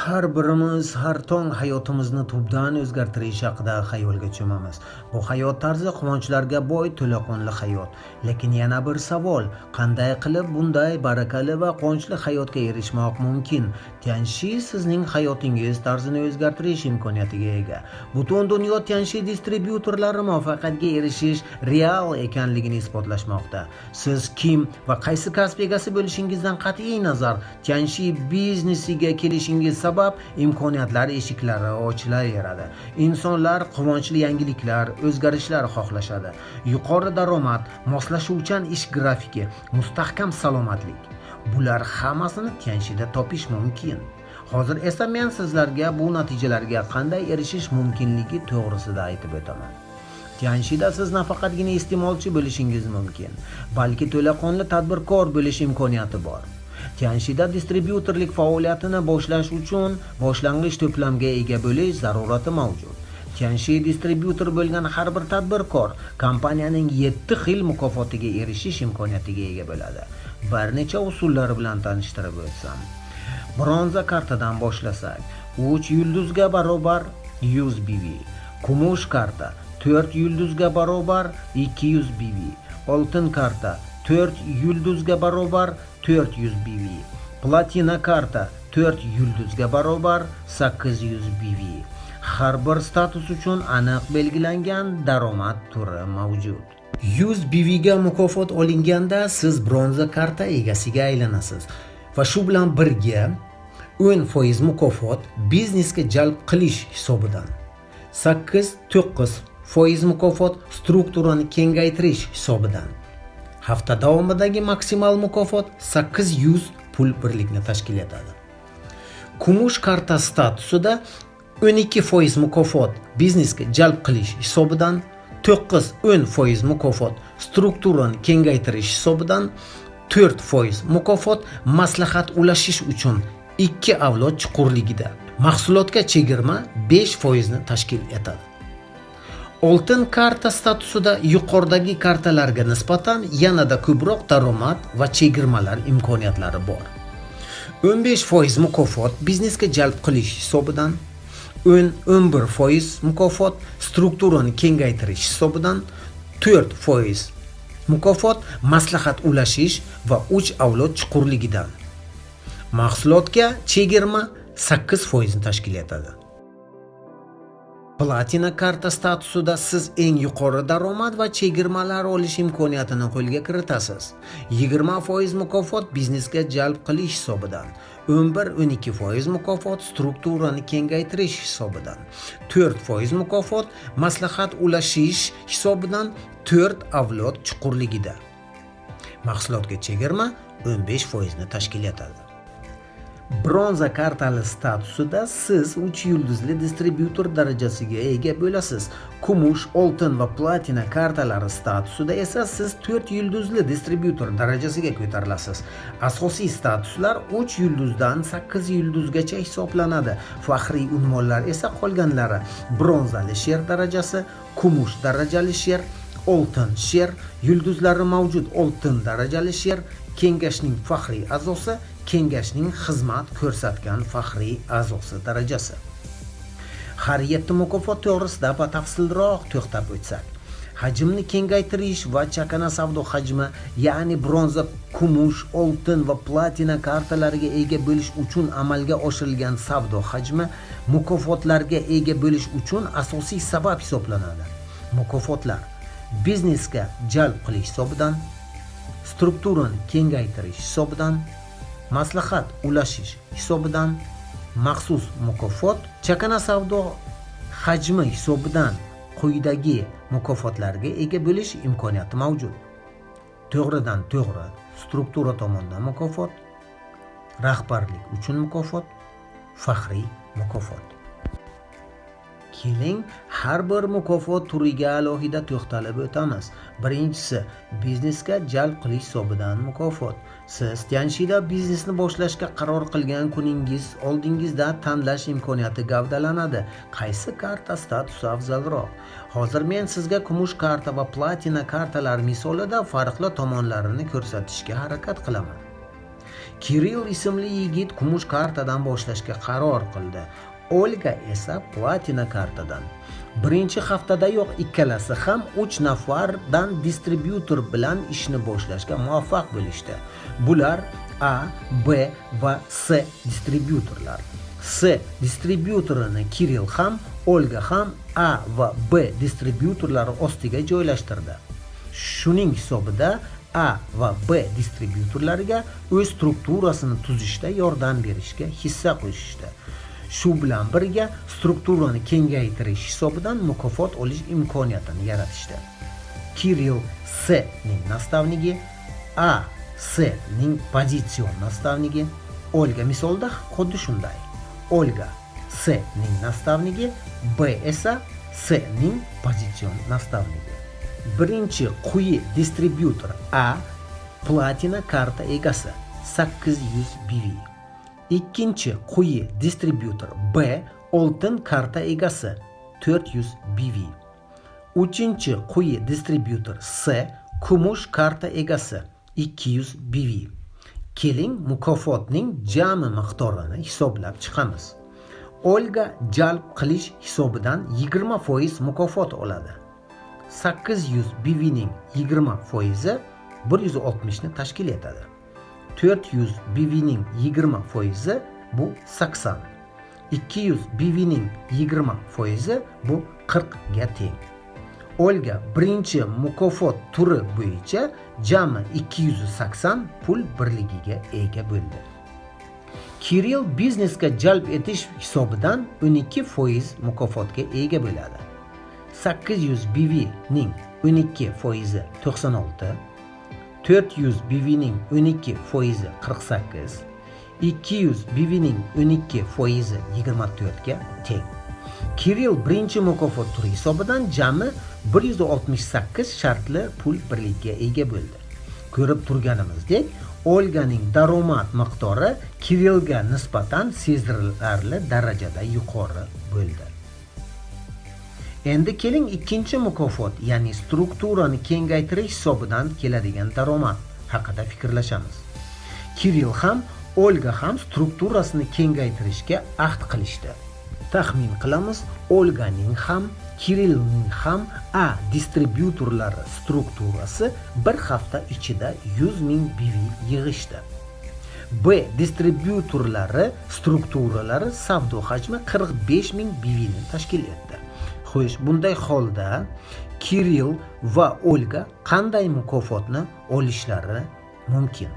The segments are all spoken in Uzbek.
Har birimiz har tong hayotimizni tubdan o'zgartirish haqida xayolga cho'mamiz. Bu hayot tarzi quvonchlarga boy, to'laqonli hayot. Lekin yana bir savol: qanday qilib bunday barakali va quvonchli hayotga erishmoq mumkin? Tianshi sizning hayotingiz tarzini o'zgartirish imkoniyatiga ega. Butun dunyo Tianshi distribyutorlari muvaffaqiyatga erishish real ekanligini isbotlashmoqda. Siz kim va qaysi kasb egasi bo'lishingizdan qat'iy nazar, Tianshi biznesiga kelishingiz sabab imkoniyatlar eshiklari ochilaveradi. Insonlar quvonchli yangiliklar, o'zgarishlar xohlashadi. Yuqori daromad, moslashuvchan ish grafiki, mustahkam salomatlik. Bular hammasini Tianshida topish mumkin. Hozir esa men sizlarga bu natijalarga qanday erishish mumkinligi to'g'risida aytib o'taman. Tianshida siz nafaqatgina iste'molchi bo'lishingiz mumkin, balki to'laqonli tadbirkor bo'lish imkoniyati bor. Tianshida distribyutorlik faoliyatini boshlash uchun boshlang'ich to'plamga ega bo'lish zarurati mavjud. Tianshi distribyutor bo'lgan har bir tadbirkor kompaniyaning 7 xil mukofotiga erishish imkoniyatiga ega bo'ladi. Bir necha usullar bilan tanishtirib o'tsam. Bronza kartadan boshlasak, 3 yulduzga barobar 100 BV, kumush karta 4 yulduzga barobar 200 BV, oltin karta 4 yulduzga barobar 400 BV, platina karta 4 yulduzga barobar 800 BV. Har bir status uchun aniq belgilangan daromad turi mavjud. 100 BV ga mukofot olinganda siz bronza karta egasiga aylanasiz va shu bilan birga 10% mukofot biznesga jalb qilish hisobidan, 8-9% mukofot strukturani kengaytirish hisobidan. Hafta davomidagi maksimal mukofot 800 pul birlikni tashkil etadi. Kumush karta statusida 12% mukofot biznesga jalb qilish hisobidan, 9-10% mukofot strukturani kengaytirish hisobidan, 4% mukofot maslahat ulashish uchun ikki avlod chuqurligida. Mahsulotga chegirma 5% ni tashkil etadi. Oltin karta statusida yuqoridagi kartalarga nisbatan yanada ko'proq daromad va chegirmalar imkoniyatlari bor. 15% mukofot biznesga jalb qilish hisobidan, 10-11% mukofot strukturani kengaytirish hisobidan, 4% mukofot maslahat ulashish va 3 avlod chuqurligidan. Mahsulotga chegirma 8% ni tashkil etadi. Platina karta statusida siz eng yuqori daromad va chegirmalar olish imkoniyatini qo'lga kiritasiz. 20% mukofot biznesga jalb qilish hisobidan, 11-12% mukofot strukturani kengaytirish hisobidan, 4% mukofot maslahat ulashish hisobidan 4 avlod chuqurligida. Mahsulotga chegirma 15% ni tashkil etadi. Bronza kartali statusida siz 3 yulduzli distribyutor darajasiga ega bo'lasiz. Kumush, oltin va platina kartalari statusida esa siz 4 yulduzli distribyutor darajasiga ko'tarilasiz. Asosiy statuslar 3 yulduzdan 8 yulduzgacha hisoblanadi. Faxriy unvonlar esa qolganlari: bronzali sher darajasi, kumush darajali sher, oltin sher, yulduzlari mavjud oltin darajali sher, kengashning faxriy a'zosi, kengashning xizmat ko'rsatgan faxriy a'zosi darajasi. Har yetti mukofot to'g'risida batafsilroq to'xtab o'tsak. Hajmni kengaytirish va chakana savdo hajmi, ya'ni bronza, kumush, oltin va platina kartalariga ega bo'lish uchun amalga oshirilgan savdo hajmi mukofotlarga ega bo'lish uchun asosiy sabab hisoblanadi. Mukofotlar biznesga jalb qilish hisobidan, strukturani kengaytirish hisobidan, maslahat ulashish hisobidan, maxsus mukofot chakana savdo hajmi hisobidan quyidagi mukofotlarga ega bo'lish imkoniyati mavjud: to'g'ridan to'g'ri struktura tomonidan mukofot, rahbarlik uchun mukofot, faxriy mukofot. Keling, har bir mukofot turiga alohida to'xtalib o'tamiz. Birinchisi, biznesga jalb qilish hisobidan mukofot. Siz Tianshida biznesni boshlashga qaror qilgan kuningiz oldingizda tanlash imkoniyati gavdalanadi: qaysi karta statusi afzalroq? Hozir men sizga kumush karta va platina kartalar misolida farqli tomonlarini ko'rsatishga harakat qilaman. Kirill ismli yigit kumush kartadan boshlashga qaror qildi. Olga esa platina kartadan. Birinchi haftadayoq ikkalasi ham 3 nafardan distribyutor bilan ishni boshlashga muvaffaq bo'lishdi. Bular A, B va S distribyutorlar. S distribyutorini Kirill ham, Olga ham A va B distribyutorlari ostiga joylashtirdi. Shuning hisobida A va B distribyutorlariga o'z strukturasini tuzishda yordam berishga hissa qo'shishdi. Shu bilan birga strukturani kengaytirish hisobidan mukofot olish imkoniyatini yaratishdi. Kirill S ning наставник i, A S ning pozitsion наставник i, Olga misolida xuddi shunday. Olga S ning наставник i, B esa S ning pozitsion наставник i. Birinchi quyi distribyutor A platina karta egasi 800 BV. Ikkinchi quyi distribyutor B oltin karta egasi 400 BV. Uchinchi quyi distribyutor S kumush karta egasi 200 BV. Keling, mukofotning jami miqdorini hisoblab chiqamiz. Olga jalb qilish hisobidan 20% mukofot oladi. 800 BV ning 20% 160 ni tashkil etadi. 400 BV ning 20% bu 80. 200 BV ning 20% bu 40 ga teng. Olga birinchi mukofot turi bo'yicha jami 280 pul birligiga ega bo'ldi. Kirill biznesga jalb etish hisobidan 12% mukofotga ega bo'ladi. 800 BV ning 12% 96, 400 BV ning 12% 48, 200 BV ning 12% 24 ga teng. Kirill birinchi mukofot turi hisobidan jami 168 shartli pul birligiga ega bo'ldi. Ko'rib turganimizdek, Olganing daromad miqdori Kirillga nisbatan sezilarli darajada yuqori bo'ldi. Endi keling, ikkinchi mukofot, ya'ni strukturani kengaytirish hisobidan keladigan daromad haqida fikrlashamiz. Kirill ham, Olga ham strukturasini kengaytirishga ahd qilishdi. Taxmin qilamiz, Olganing ham, Kirillning ham A distribyutorlari strukturasi bir hafta ichida 100 ming BV yig'ishdi. B distribyutorlari strukturalari savdo hajmi 45 ming BV ni tashkil etdi. Xo'sh, bunday holda Kirill va Olga qanday mukofotni olishlari mumkin?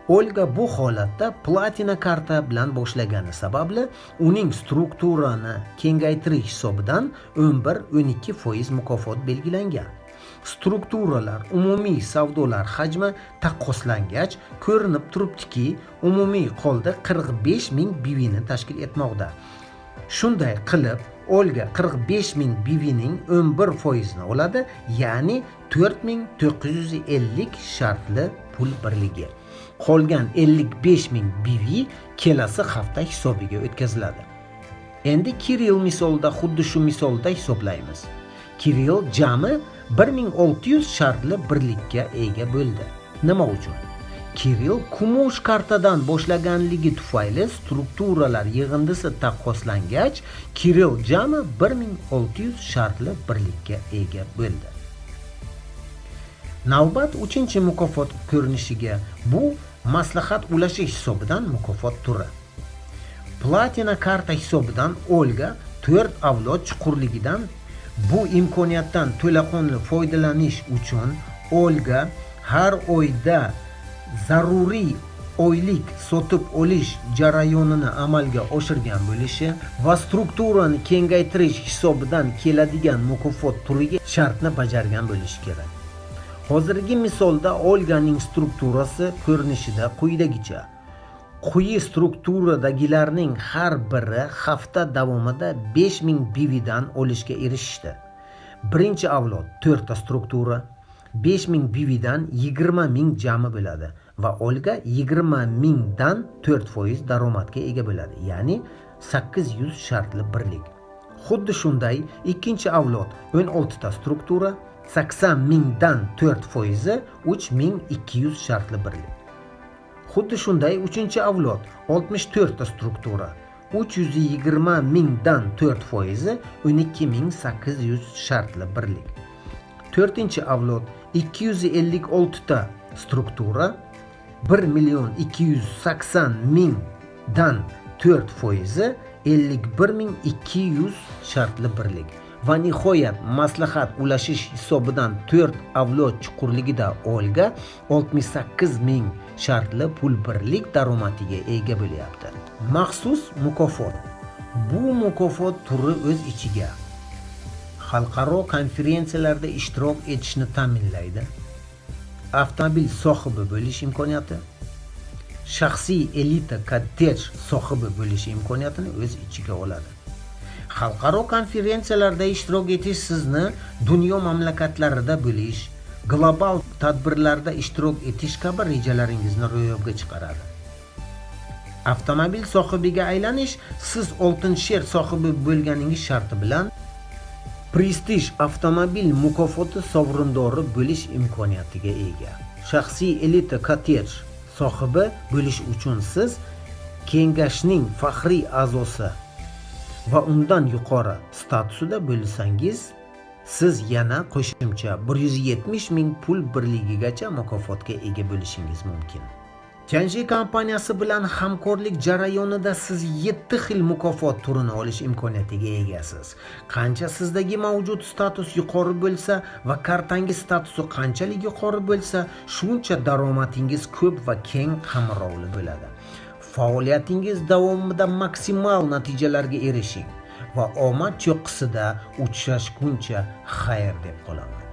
Olga bu holatda platina karta bilan boshlagani sababli uning strukturani kengaytirish hisobidan 11-12% mukofot belgilangan. Strukturalar umumiy savdolar hajmi taqqoslangach, ko'rinib turibdiki, umumiy qoldiq 45 ming BV ni tashkil etmoqda. Shunday qilib, Olga 45 ming BV ning 11 foizini oladi, ya'ni 4950 shartli pul birligi. Qolgan 55 ming BV kelasi hafta hisobiga o'tkaziladi. Endi Kirill misolida xuddi shu misolda hisoblaymiz. Kirill jami 1600 shartli birlikka ega bo'ldi. Nima uchun? Kirill kumush kartadan boshlaganligi tufayli strukturalar yig'indisi taqqoslangach, Kirill jami 1600 shartli birlikka ega bo'ldi. Navbat uchinchi mukofot ko'rinishiga, bu maslahat ulashish hisobidan mukofot turi. Platina karta hisobidan Olga 4 avlod chuqurligidan. Bu imkoniyatdan to'laqonli foydalanish uchun Olga har oyda zaruriy oylik sotib olish jarayonini amalga oshirgan bo'lishi va strukturani kengaytirish hisobidan keladigan mukofot turiga shartni bajargan bo'lishi kerak. Hozirgi misolda Olganing strukturasi ko'rinishida quyidagicha. Quyi strukturadagilarning har biri hafta davomida 5000 BV dan olishga erishishdi. Birinchi avlod 4 ta struktura 5000 BV dan 20 ming jami bo'ladi va Olga 20 mingdan 4% daromadga ega bo'ladi, ya'ni 800 shartli birlik. Xuddi shunday ikkinchi avlod 16 ta struktura 80 mingdan 4 foizi 3200 shartli birlik. Xuddi shunday 3-avlod 64 ta struktura 320 mingdan 4% 12800 shartli birlik. 4-avlod 256 ta struktura 1 280 mingdan 4% 51200 shartli birlik. Va nihoyat maslahat ulashish hisobidan 4 avlod chuqurligida Olga 68 ming shartli pul birlik daromadiga ega bo'lyapti. Maxsus mukofot. Bu mukofot turi o'z ichiga xalqaro konferensiyalarda ishtirok etishni ta'minlaydi, avtomobil sohibi bo'lish imkoniyati, shaxsiy elita kottedj sohibi bo'lish imkoniyatini o'z ichiga oladi. Xalqaro konferensiyalarda ishtirok etish sizni dunyo mamlakatlarida bo'lish, global tadbirlarda ishtirok etish kabi rejalaringizni ro'yobga chiqaradi. Avtomobil sohibiga aylanish siz oltin sher sohibi bo'lganingiz sharti bilan prestij avtomobil mukofoti sovrindori bo'lish imkoniyatiga ega. Shaxsiy elita kottedj sohibi bo'lish uchun siz kengashning faxriy a'zosi va undan yuqori statusida bo'lsangiz, siz yana qo'shimcha 170 ming pul birligigacha mukofotga ega bo'lishingiz mumkin. Tianji kompaniyasi bilan hamkorlik jarayonida siz 7 xil mukofot turini olish imkoniyatiga egasiz. Qancha sizdagi mavjud status yuqori bo'lsa va kartangiz statusi qanchalik yuqori bo'lsa, shuncha daromadingiz ko'p va keng qamrovli bo'ladi. Faoliyatingiz davomida maksimal natijalarga erishing va omad cho'qqisida uchrashguncha xayr deb qolaman.